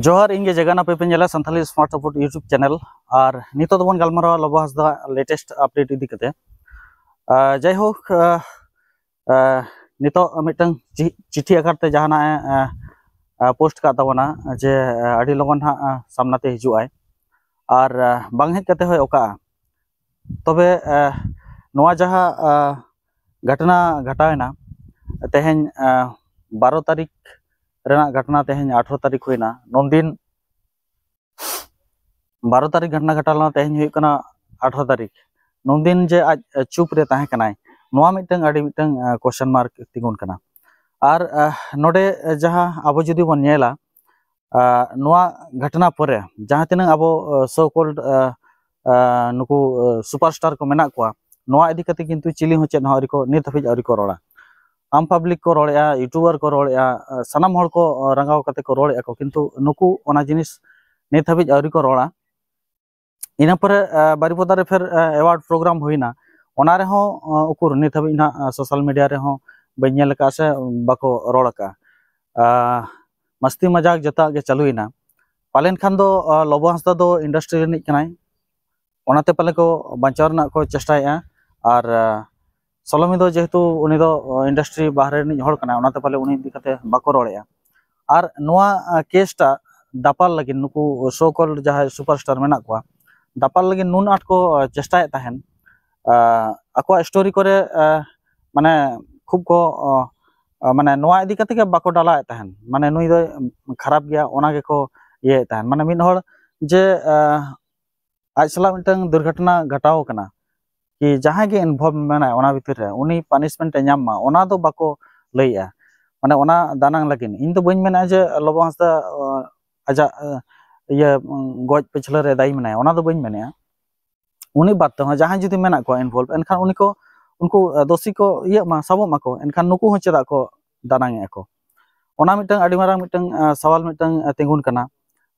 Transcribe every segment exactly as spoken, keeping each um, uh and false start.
ᱡᱚᱦᱟᱨ, ᱤᱧ ᱜᱮ ᱡᱟᱜᱟᱱ, ᱟᱯᱮ ᱯᱮ ᱧᱮᱞᱟ Santhali smart support YouTube channel. ᱟᱨ ᱱᱤᱛᱚᱜ ᱫᱚᱵᱚᱱ ᱜᱟᱞᱢᱟᱨᱟᱣᱟ ᱞᱚᱵᱚ ᱦᱟᱸᱥᱫᱟ ᱞᱮᱴᱮᱥᱴ ᱟᱯᱰᱮᱴ ᱤᱫᱤ ᱠᱟᱛᱮ᱾ ᱟᱨ ᱡᱟᱭᱦᱳᱠ, ᱟᱨ, ᱟᱨ, ᱱᱤᱛᱚᱜ ᱢᱤᱫᱴᱟᱝ ᱪᱤ- ᱪᱤᱴᱷᱤ ᱟᱠᱟᱨ ᱛᱮ ᱡᱟᱦᱟᱱᱟᱜ ᱮ, ᱟᱨ, ᱟᱨ, ᱯᱳᱥᱴ ᱠᱟᱜ ᱛᱟᱵᱚᱱᱟ ᱡᱮ, ᱟᱨ, ᱟᱹᱰᱤ ᱞᱚᱜᱚᱱ ᱦᱟᱸᱜ, ᱟᱨ, ᱥᱟᱢᱱᱟ ᱛᱮ ᱦᱤᱡᱩᱜ ᱟᱭ, ᱟᱨ, ᱟᱨ, ᱵᱟᱝ ᱦᱮᱡ ᱠᱟᱛᱮ ᱦᱚᱸᱭ ᱚᱠᱟᱜᱼᱟ᱾ ᱛᱚᱵᱮ, ᱟᱨ, ᱱᱚᱣᱟ ᱡᱟᱦᱟᱸ, ᱟᱨ, ᱜᱷᱚᱴᱚᱱᱟ ᱜᱷᱚᱴᱟᱣᱮᱱᱟ ᱛᱮᱦᱮᱧ, ᱟᱨ, ᱵᱟᱨᱚ ᱛᱟᱹᱨᱤᱠᱷ ᱨᱮᱱᱟᱜ ᱜᱷᱚᱴᱚᱱᱟ, ᱛᱮᱦᱮᱧ ᱟᱴᱷᱨᱚ ᱛᱟᱹᱨᱤᱠᱷ ᱦᱩᱭᱱᱟ᱾ ᱱᱩᱱᱫᱤᱱ ᱵᱟᱨᱚ ᱛᱟᱹᱨᱤᱠᱷ ᱜᱷᱚᱴᱚᱱᱟ ᱜᱷᱚᱴᱟᱣ ᱞᱮᱱᱟ, ᱛᱮᱦᱮᱧ ᱦᱩᱭᱩᱜ ᱠᱟᱱᱟ ᱟᱴᱷᱨᱚ ᱛᱟᱹᱨᱤᱠᱷ᱾ ᱱᱩᱱᱫᱤᱱ ᱡᱮ ᱟᱡ ᱪᱩᱯ ᱨᱮ ᱛᱟᱦᱮᱸ ᱠᱟᱱᱟᱭ, ᱱᱚᱣᱟ ᱢᱤᱫᱴᱟᱝ ᱟᱹᱰᱤ ᱢᱤᱫᱴᱟᱝ, ᱟᱨ, ᱠᱚᱥᱪᱮᱱ ᱢᱟᱨᱠ ᱛᱤᱸᱜᱩᱱ ᱠᱟᱱᱟ᱾ ᱟᱨ, ᱟᱨ, ᱱᱚᱰᱮ ᱡᱟᱦᱟᱸ ᱟᱵᱚ ᱡᱩᱫᱤ ᱵᱚᱱ ᱧᱮᱞᱟ, ᱟᱨ, ᱱᱚᱣᱟ ᱜᱷᱚᱴᱚᱱᱟ ᱯᱚᱨᱮ ᱡᱟᱦᱟᱸ ᱛᱤᱱᱟᱹᱜ ᱟᱵᱚ, ᱟᱨ, ᱥᱳ ᱠᱚᱞᱰ, ᱟᱨ, ᱟᱨ, ᱱᱩᱠᱩ, ᱟᱨ, ᱥᱩᱯᱟᱨᱥᱴᱟᱨ ᱠᱚ ᱢᱮᱱᱟᱜ ᱠᱚᱣᱟ, ᱱᱚᱣᱟ ᱤᱫᱤ ᱠᱟᱛᱮ ᱠᱤᱱᱛᱩ ᱪᱤᱞᱤ ᱦᱚᱸ ᱪᱮᱫ ᱦᱚᱸ ᱟᱹᱣᱨᱤ ᱠᱚ, ᱱᱤᱛ ᱦᱟᱹᱵᱤᱡ ᱟᱹᱣᱨᱤ ᱠᱚ ᱨᱚᱲᱟ᱾ ᱟᱢ ᱯᱟᱵᱽᱞᱤᱠ ᱠᱚ ᱨᱚᱲᱮᱫᱼᱟ, ᱤᱭᱩᱴᱩᱵᱟᱨ ᱠᱚ ᱨᱚᱲᱮᱫᱼᱟ, ᱟᱨ, ᱥᱟᱱᱟᱢ ᱦᱚᱲ ᱠᱚ, ᱟᱨ, ᱨᱟᱸᱜᱟᱣ ᱠᱟᱛᱮ ᱠᱚ ᱨᱚᱲᱮᱫᱼᱟ ᱠᱚ, ᱠᱤᱱᱛᱩ ᱱᱩᱠᱩ ᱚᱱᱟ ᱡᱤᱱᱤᱥ ᱱᱤᱛ ᱦᱟᱹᱵᱤᱡ ᱟᱹᱣᱨᱤ ᱠᱚ ᱨᱚᱲᱟ᱾ ᱤᱱᱟᱹ ᱯᱚᱨᱮ, ᱟᱨ, ᱵᱟᱨᱤᱯᱚᱫᱟ ᱨᱮ ᱯᱷᱮᱨ, ᱟᱨ, ᱮᱣᱟᱨᱰ ᱯᱨᱳᱜᱨᱟᱢ ᱦᱩᱭᱱᱟ, ᱚᱱᱟ ᱨᱮᱦᱚᱸ, ᱟᱨ, ᱩᱠᱩᱨ ᱱᱤᱛ ᱦᱟᱹᱵᱤᱡ ᱱᱟᱦᱟᱜ, ᱟᱨ, ᱥᱳᱥᱟᱞ ᱢᱤᱰᱤᱭᱟ ᱨᱮᱦᱚᱸ ᱵᱟᱹᱧ ᱧᱮᱞ ᱟᱠᱟᱫᱼᱟ ᱥᱮ ᱵᱟᱠᱚ ᱨᱚᱲ ᱟᱠᱟᱫᱼᱟ᱾ ᱟᱨ, ᱢᱟᱥᱛᱤ ᱢᱟᱡᱟᱠ ᱡᱚᱛᱚᱣᱟᱜ ᱜᱮ ᱪᱟᱹᱞᱩᱭᱮᱱᱟ᱾ ᱯᱟᱞᱮᱱ ᱠᱷᱟᱱ ᱫᱚ, ᱟᱨ, ᱞᱚᱵᱚ ᱦᱟᱸᱥᱫᱟ ᱫᱚ ᱤᱱᱰᱟᱥᱴᱨᱤ ᱨᱤᱱᱤᱡ ᱠᱟᱱᱟᱭ, ᱚᱱᱟᱛᱮ ᱯᱟᱞᱮ ᱠᱚ ᱵᱟᱧᱪᱟᱣ ᱨᱮᱱᱟᱜ ᱠᱚ ᱪᱮᱥᱴᱟᱭᱮᱫᱼᱟ᱾ ᱟᱨ, ᱟᱨ, ᱥᱚᱞᱚᱢᱤ ᱫᱚ ᱡᱮᱦᱮᱛᱩ ᱩᱱᱤ ᱫᱚ, ᱟᱨ, ᱤᱱᱰᱟᱥᱴᱨᱤ ᱵᱟᱦᱨᱮ ᱨᱤᱱᱤᱡ ᱦᱚᱲ ᱠᱟᱱᱟᱭ, ᱚᱱᱟᱛᱮ ᱯᱟᱞᱮ ᱩᱱᱤ ᱤᱫᱤ ᱠᱟᱛᱮ ᱵᱟᱠᱚ ᱨᱚᱲᱮᱫᱼᱟ᱾ ᱟᱨ ᱱᱚᱣᱟ, ᱟᱨ, ᱠᱮᱥ ᱴᱟᱜ ᱫᱟᱯᱟᱞ ᱞᱟᱹᱜᱤᱫ ᱱᱩᱠᱩ ᱥᱳ ᱠᱚᱞᱰ ᱡᱟᱦᱟᱸᱭ ᱥᱩᱯᱟᱨᱥᱴᱟᱨ ᱢᱮᱱᱟᱜ ᱠᱚᱣᱟ, ᱫᱟᱯᱟᱞ ᱞᱟᱹᱜᱤᱫ ᱱᱩᱱ ᱟᱸᱴ ᱠᱚ, ᱟᱨ, ᱪᱮᱥᱴᱟᱭᱮᱫ ᱛᱟᱦᱮᱱ᱾ ᱟᱨ, ᱟᱠᱚᱣᱟᱜ ᱥᱴᱳᱨᱤ ᱠᱚᱨᱮ, ᱟᱨ, ᱢᱟᱱᱮ ᱠᱷᱩᱵ ᱠᱚ, ᱟᱨ, ᱟᱨ, ᱢᱟᱱᱮ ᱱᱚᱣᱟ ᱤᱫᱤ ᱠᱟᱛᱮ ᱜᱮ ᱵᱟᱠᱚ ᱰᱟᱞᱟᱣᱮᱫ ᱛᱟᱦᱮᱱ, ᱢᱟᱱᱮ ᱱᱩᱭ ᱫᱚᱭ ᱠᱷᱟᱨᱟᱯ ᱜᱮᱭᱟ, ᱚᱱᱟ ᱜᱮᱠᱚ ᱤᱭᱟᱹᱭᱮᱫ ᱛᱟᱦᱮᱱ᱾ ᱢᱟᱱᱮ ᱢᱤᱫ ᱦᱚᱲ ᱡᱮ, ᱟᱨ, ᱟᱡ ᱥᱟᱞᱟᱜ ᱢᱤᱫᱴᱟᱝ ᱫᱩᱨᱜᱷᱚᱴᱚᱱᱟ ᱜᱷᱚᱴᱟᱣ ᱠᱟᱱᱟ, ᱠᱤ ᱡᱟᱦᱟᱸᱭ ᱜᱮ ᱤᱱᱵᱷᱚᱞᱵᱷ ᱢᱮᱱᱟᱭ ᱚᱱᱟ ᱵᱷᱤᱛᱤᱨ ᱨᱮ, ᱩᱱᱤ ᱯᱟᱱᱤᱥᱢᱮᱱᱴ ᱮ ᱧᱟᱢ ᱢᱟ, ᱚᱱᱟ ᱫᱚ ᱵᱟᱠᱚ ᱞᱟᱹᱭᱮᱜᱼᱟ᱾ ᱢᱟᱱᱮ ᱚᱱᱟ ᱫᱟᱱᱟᱝ ᱞᱟᱹᱜᱤᱫ ᱤᱧ ᱫᱚ ᱵᱟᱹᱧ ᱢᱮᱱᱟ ᱡᱮ ᱞᱚᱵᱚ ᱦᱟᱸᱥᱫᱟ, ᱟᱨ, ᱟᱡᱟᱜ, ᱟᱨ, ᱤᱭᱟᱹ, ᱩᱸ, ᱜᱚᱡ ᱯᱟᱹᱪᱷᱞᱟᱹ ᱨᱮ ᱫᱟᱭᱤ ᱢᱮᱱᱟᱭᱟ, ᱚᱱᱟ ᱫᱚ ᱵᱟᱹᱧ ᱢᱮᱱᱮᱜᱼᱟ᱾ ᱩᱱᱤ ᱵᱟᱫ ᱛᱮᱦᱚᱸ ᱡᱟᱦᱟᱸᱭ ᱡᱩᱫᱤ ᱢᱮᱱᱟᱜ ᱠᱚᱣᱟ ᱤᱱᱵᱷᱚᱞᱵᱷ, ᱮᱱᱠᱷᱟᱱ ᱩᱱᱤ ᱠᱚ, ᱩᱱᱠᱩ, ᱟᱨ, ᱫᱳᱥᱤ ᱠᱚ ᱤᱭᱟᱹᱜ ᱢᱟ, ᱥᱟᱵᱚᱜ ᱢᱟᱠᱚ, ᱮᱱᱠᱷᱟᱱ ᱱᱩᱠᱩ ᱦᱚᱸ ᱪᱮᱫᱟᱜ ᱠᱚ ᱫᱟᱱᱟᱝ ᱮᱜᱼᱟ ᱠᱚ? ᱚᱱᱟ ᱢᱤᱫᱴᱟᱝ ᱟᱹᱰᱤ ᱢᱟᱨᱟᱝ ᱢᱤᱫᱴᱟᱝ, ᱟᱨ, ᱥᱟᱣᱟᱞ ᱢᱤᱫᱴᱟᱝ, ᱟᱨ, ᱛᱤᱸᱜᱩᱱ ᱠᱟᱱᱟ᱾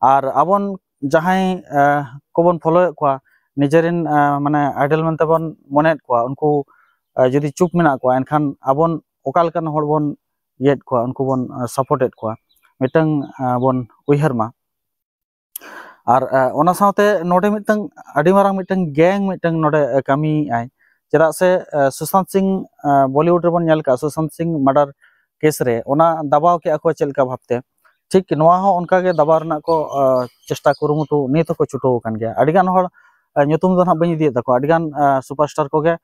ᱟᱨ ᱟᱵᱚᱱ ᱡᱟᱦᱟᱸᱭ, ᱟᱨ, ᱠᱚᱵᱚᱱ ᱯᱷᱚᱞᱳᱭᱮᱫ ᱠᱚᱣᱟ, ᱱᱤᱡᱮᱨᱮᱱ, ᱟᱨ, ᱢᱟᱱᱮ ᱟᱭᱰᱚᱞ ᱢᱮᱱᱛᱮ ᱵᱚᱱ ᱢᱚᱱᱮᱭᱮᱫ ᱠᱚᱣᱟ, ᱩᱱᱠᱩ, ᱟᱨ, ᱡᱩᱫᱤ ᱪᱩᱯ ᱢᱮᱱᱟᱜ ᱠᱚᱣᱟ, ᱮᱱᱠᱷᱟᱱ ᱟᱵᱚᱱ ᱚᱠᱟ ᱞᱮᱠᱟᱱ ᱦᱚᱲ ᱵᱚᱱ ᱤᱭᱟᱹᱭᱮᱫ ᱠᱚᱣᱟ, ᱩᱱᱠᱩ ᱵᱚᱱ, ᱟᱨ, ᱥᱟᱯᱳᱨᱴᱮᱫ ᱠᱚᱣᱟ? ᱢᱤᱫᱴᱟᱝ ᱵᱚᱱ ᱩᱭᱦᱟᱹᱨ ᱢᱟ᱾ ᱟᱨ ᱚᱱᱟ ᱥᱟᱶᱛᱮ ᱱᱚᱰᱮ ᱢᱤᱫᱴᱟᱝ ᱟᱹᱰᱤ ᱢᱟᱨᱟᱝ ᱢᱤᱫᱴᱟᱝ ᱜᱮᱝ ᱢᱤᱫᱴᱟᱝ ᱱᱚᱰᱮ ᱠᱟᱹᱢᱤᱭᱮᱫᱟᱭ᱾ ᱪᱮᱫᱟᱜ ᱥᱮ ᱥᱩᱥᱟᱱᱛ ᱥᱤᱝ, ᱵᱚᱞᱤᱣᱩᱰ ᱨᱮᱵᱚᱱ ᱧᱮᱞ ᱠᱟᱜᱼᱟ, ᱥᱩᱥᱟᱱᱛ ᱥᱤᱝ ᱢᱟᱨᱰᱟᱨ ᱠᱮᱥ ᱨᱮ ᱚᱱᱟ ᱫᱟᱵᱟᱣ ᱠᱮᱜᱼᱟ ᱠᱚ ᱪᱮᱫ ᱞᱮᱠᱟ ᱵᱷᱟᱵᱽᱛᱮ, ᱴᱷᱤᱠ ᱱᱚᱣᱟ ᱦᱚᱸ ᱚᱱᱠᱟᱜᱮ ᱫᱟᱵᱟᱣ ᱨᱮᱱᱟᱜ ᱠᱚ ᱪᱮᱥᱴᱟ ᱠᱩᱨᱩᱢᱩᱴᱩ ᱱᱤᱛ ᱦᱚᱸᱠᱚ ᱪᱷᱩᱴᱟᱹᱣ ᱟᱠᱟᱱ ᱜᱮᱭᱟ᱾ ᱟᱹᱰᱤᱜᱟᱱ ᱦᱚᱲ, ᱧᱩᱛᱩᱢ ᱫᱚ ᱱᱟᱦᱟᱜ ᱵᱟᱹᱧ ᱤᱫᱤᱭᱮᱫ ᱛᱟᱠᱚᱣᱟ, ᱟᱹᱰᱤᱜᱟᱱ ᱥᱩᱯᱟᱨᱥᱴᱟᱨ ᱠᱚᱜᱮ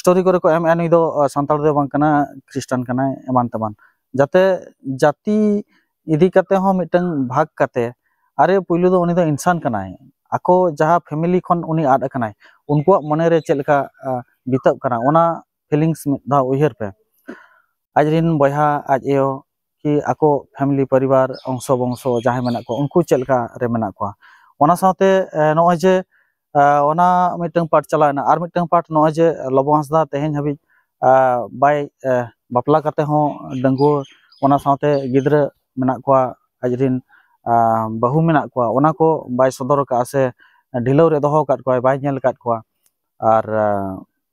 ᱥᱴᱳᱨᱤ ᱠᱚᱨᱮ ᱠᱚ ᱮᱢᱮᱫᱼᱟ, ᱱᱩᱭ ᱫᱚ ᱥᱟᱱᱛᱟᱲ ᱫᱚ ᱵᱟᱝ ᱠᱟᱱᱟ, ᱠᱷᱨᱤᱥᱴᱟᱱ ᱠᱟᱱᱟᱭ, ᱮᱢᱟᱱ ᱛᱮᱢᱟᱱ᱾ ᱡᱟᱛᱮ ᱡᱟᱹᱛᱤ ᱤᱫᱤ ᱠᱟᱛᱮ ᱦᱚᱸ ᱢᱤᱫᱴᱟᱝ ᱵᱷᱟᱜᱽ ᱠᱟᱛᱮ, ᱟᱨᱮ ᱯᱩᱭᱞᱩ ᱫᱚ ᱩᱱᱤ ᱫᱚ ᱤᱱᱥᱟᱱ ᱠᱟᱱᱟᱭ, ᱟᱠᱚ ᱡᱟᱦᱟᱸ ᱯᱷᱮᱢᱤᱞᱤ ᱠᱷᱚᱱ ᱩᱱᱤ ᱟᱫ ᱟᱠᱟᱱᱟᱭ, ᱩᱱᱠᱩᱣᱟᱜ ᱢᱚᱱᱮᱨᱮ ᱪᱮᱫ ᱞᱮᱠᱟ ᱵᱤᱛᱟᱹᱜ ᱠᱟᱱᱟ, ᱚᱱᱟ ᱯᱷᱤᱞᱤᱝᱥ ᱢᱤᱫ ᱫᱷᱟᱣ ᱩᱭᱦᱟᱹᱨ ᱯᱮ᱾ ᱟᱡ ᱨᱮᱱ ᱵᱚᱭᱦᱟ, ᱟᱡ ᱟᱭᱳ, ᱠᱤ ᱟᱠᱚ ᱯᱷᱮᱢᱤᱞᱤ, ᱯᱚᱨᱤᱵᱟᱨ, ᱚᱝᱥᱚ ᱵᱚᱝᱥᱚ ᱡᱟᱦᱟᱸᱭ ᱢᱮᱱᱟᱜ ᱠᱚᱣᱟ, ᱩᱱᱠᱩ ᱪᱮᱫ ᱞᱮᱠᱟ ᱨᱮ ᱢᱮᱱᱟᱜ ᱠᱚᱣᱟ᱾ ᱚᱱᱟ ᱥᱟᱶᱛᱮ ᱱᱚᱜᱼᱚᱭ ᱡᱮ ᱚᱱᱟ ᱢᱤᱫᱴᱟᱝ ᱯᱟᱨᱴ ᱪᱟᱞᱟᱣ ᱮᱱᱟ, ᱟᱨ ᱢᱤᱫᱴᱟᱝ ᱯᱟᱨᱴ ᱱᱚᱜᱼᱚᱭ ᱡᱮ ᱞᱚᱵᱚ ᱦᱟᱸᱥᱫᱟ ᱛᱮᱦᱮᱧ ᱦᱟᱹᱵᱤᱡ ᱵᱟᱭ ᱵᱟᱯᱞᱟ ᱠᱟᱛᱮ ᱦᱚᱸ ᱰᱟᱺᱜᱩᱣᱟᱹ, ᱚᱱᱟ ᱥᱟᱶᱛᱮ ᱜᱤᱫᱽᱨᱟᱹ ᱢᱮᱱᱟᱜ ᱠᱚᱣᱟ, ᱟᱡ ᱨᱮᱱ ᱵᱟᱹᱦᱩ ᱢᱮᱱᱟᱜ ᱠᱚᱣᱟ, ᱚᱱᱟ ᱠᱚ ᱵᱟᱭ ᱥᱚᱫᱚᱨ ᱟᱠᱟᱫᱼᱟ ᱥᱮ ᱰᱷᱤᱞᱟᱹᱣ ᱨᱮ ᱫᱚᱦᱚ ᱟᱠᱟᱫ ᱠᱚᱣᱟᱭ, ᱵᱟᱭ ᱧᱮᱞ ᱟᱠᱟᱫ ᱠᱚᱣᱟ᱾ ᱟᱨ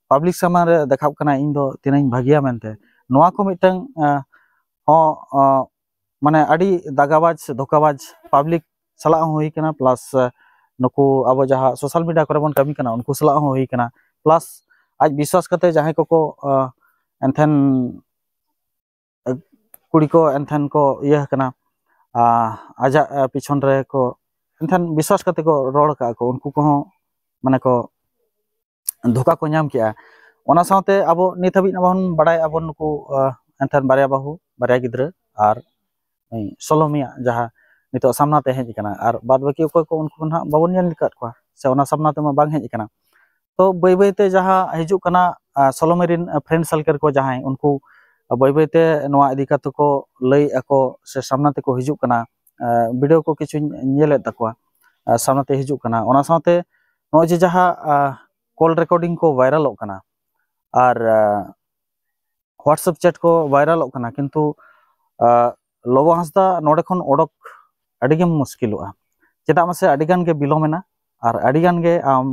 ᱯᱟᱵᱽᱞᱤᱠ ᱥᱟᱢᱟᱝ ᱨᱮ ᱫᱮᱠᱷᱟᱣ ᱠᱟᱱᱟ ᱤᱧ ᱫᱚ ᱛᱤᱱᱟᱹᱧ ᱵᱷᱟᱹᱜᱤᱭᱟ ᱢᱮᱱᱛᱮ, ᱱᱚᱣᱟ ᱠᱚ ᱢᱤᱫᱴᱟᱝ ᱦᱚᱸ ᱢᱟᱱᱮ ᱟᱹᱰᱤ ᱫᱟᱜᱟᱵᱟᱡᱽ ᱥᱮ ᱫᱷᱳᱠᱟᱵᱟᱡᱽ ᱯᱟᱵᱽᱞᱤᱠ ᱥᱟᱞᱟᱜ ᱦᱚᱸ ᱦᱩᱭ ᱠᱟᱱᱟ, ᱯᱞᱟᱥ ᱱᱩᱠᱩ ᱟᱵᱚ ᱡᱟᱦᱟᱸ ᱥᱳᱥᱟᱞ ᱢᱤᱰᱤᱭᱟ ᱠᱚᱨᱮ ᱵᱚᱱ ᱠᱟᱹᱢᱤ ᱠᱟᱱᱟ, ᱩᱱᱠᱩ ᱥᱟᱞᱟᱜ ᱦᱚᱸ ᱦᱩᱭ ᱠᱟᱱᱟ, ᱯᱞᱟᱥ ᱟᱡ ᱵᱤᱥᱣᱟᱥ ᱠᱟᱛᱮ ᱡᱟᱦᱟᱸᱭ ᱠᱚᱠᱚ ᱮᱱᱛᱷᱮᱱ ᱠᱩᱲᱤ ᱠᱚ ᱮᱱᱛᱷᱮᱱ ᱠᱚ ᱤᱭᱟᱹ ᱠᱟᱱᱟ, ᱟᱡᱟᱜ ᱯᱤᱪᱷᱚᱱ ᱨᱮ ᱠᱚ ᱮᱱᱛᱷᱮᱱ ᱵᱤᱥᱣᱟᱥ ᱠᱟᱛᱮ ᱠᱚ ᱨᱚᱲ ᱠᱟᱜᱼᱟ ᱠᱚ, ᱩᱱᱠᱩ ᱠᱚᱦᱚᱸ ᱢᱟᱱᱮ ᱠᱚ ᱫᱷᱳᱠᱟ ᱠᱚ ᱧᱟᱢ ᱠᱮᱜᱼᱟ᱾ ᱚᱱᱟ ᱥᱟᱶᱛᱮ ᱟᱵᱚ ᱱᱤᱛ ᱦᱟᱹᱵᱤᱡ ᱵᱚᱱ ᱵᱟᱲᱟᱭᱟ ᱵᱚᱱ ᱱᱩᱠᱩ ᱮᱱᱛᱷᱮᱱ ᱵᱟᱨᱭᱟ ᱵᱟᱹᱦᱩ, ᱵᱟᱨᱭᱟ ᱜᱤᱫᱽᱨᱟᱹ, ᱟᱨ ᱥᱚᱞᱚᱢᱤᱭᱟᱜ ᱡᱟᱦᱟᱸ ᱱᱤᱛᱚᱜ ᱥᱟᱢᱱᱟ ᱛᱮ ᱦᱮᱡ ᱟᱠᱟᱱᱟ, ᱟᱨ ᱵᱟᱫ ᱵᱟᱹᱠᱤ ᱚᱠᱚᱭ ᱠᱚ ᱩᱱᱠᱩ ᱱᱟᱦᱟᱜ ᱵᱟᱵᱚᱱ ᱧᱮᱞ ᱟᱠᱟᱫ ᱠᱚᱣᱟ, ᱥᱮ ᱚᱱᱟ ᱥᱟᱢᱱᱟ ᱛᱮᱢᱟ ᱵᱟᱝ ᱦᱮᱡ ᱟᱠᱟᱱᱟ᱾ ᱛᱚ ᱵᱟᱹᱭ ᱵᱟᱹᱭ ᱛᱮ ᱡᱟᱦᱟᱸ ᱦᱤᱡᱩᱜ ᱠᱟᱱᱟ, ᱥᱚᱞᱚᱢᱤ ᱨᱮᱱ ᱯᱷᱨᱮᱱᱰ ᱥᱟᱨᱠᱮᱞ ᱠᱚ ᱡᱟᱦᱟᱸᱭ, ᱩᱱᱠᱩ ᱵᱟᱹᱭ ᱵᱟᱹᱭ ᱛᱮ ᱱᱚᱣᱟ ᱤᱫᱤ ᱠᱟᱛᱮ ᱠᱚ ᱞᱟᱹᱭᱮᱫᱼᱟ ᱠᱚ ᱥᱮ ᱥᱟᱢᱱᱟ ᱛᱮᱠᱚ ᱦᱤᱡᱩᱜ ᱠᱟᱱᱟ᱾ ᱵᱷᱤᱰᱤᱭᱳ ᱠᱚ ᱠᱤᱪᱷᱩᱧ ᱧᱮᱞᱮᱫ ᱛᱟᱠᱚᱣᱟ, ᱥᱟᱢᱱᱟ ᱛᱮ ᱦᱤᱡᱩᱜ ᱠᱟᱱᱟ᱾ ᱚᱱᱟ ᱥᱟᱶᱛᱮ ᱱᱚᱜᱼᱚᱭ ᱡᱮ ᱡᱟᱦᱟᱸ ᱠᱚᱞ ᱨᱮᱠᱚᱨᱰᱤᱝ ᱠᱚ ᱵᱷᱟᱭᱨᱟᱞᱚᱜ ᱠᱟᱱᱟ, ᱟᱨ WhatsApp ᱪᱮᱴ ᱠᱚ ᱵᱷᱟᱭᱨᱟᱞᱚᱜ ᱠᱟᱱᱟ, ᱠᱤᱱᱛᱩ ᱞᱚᱵᱚ ᱦᱟᱸᱥᱫᱟ ᱱᱚᱰᱮ ᱠᱷᱚᱱ ᱚᱰᱚᱠ ᱟᱹᱰᱤ ᱜᱮᱢ ᱢᱩᱥᱠᱤᱞᱚᱜᱼᱟ᱾ ᱪᱮᱫᱟᱜ ᱢᱟᱥᱮ, ᱟᱹᱰᱤ ᱜᱟᱱ ᱜᱮ ᱵᱤᱞᱚᱢ ᱮᱱᱟ, ᱟᱨ ᱟᱹᱰᱤ ᱜᱟᱱ ᱜᱮ ᱟᱢ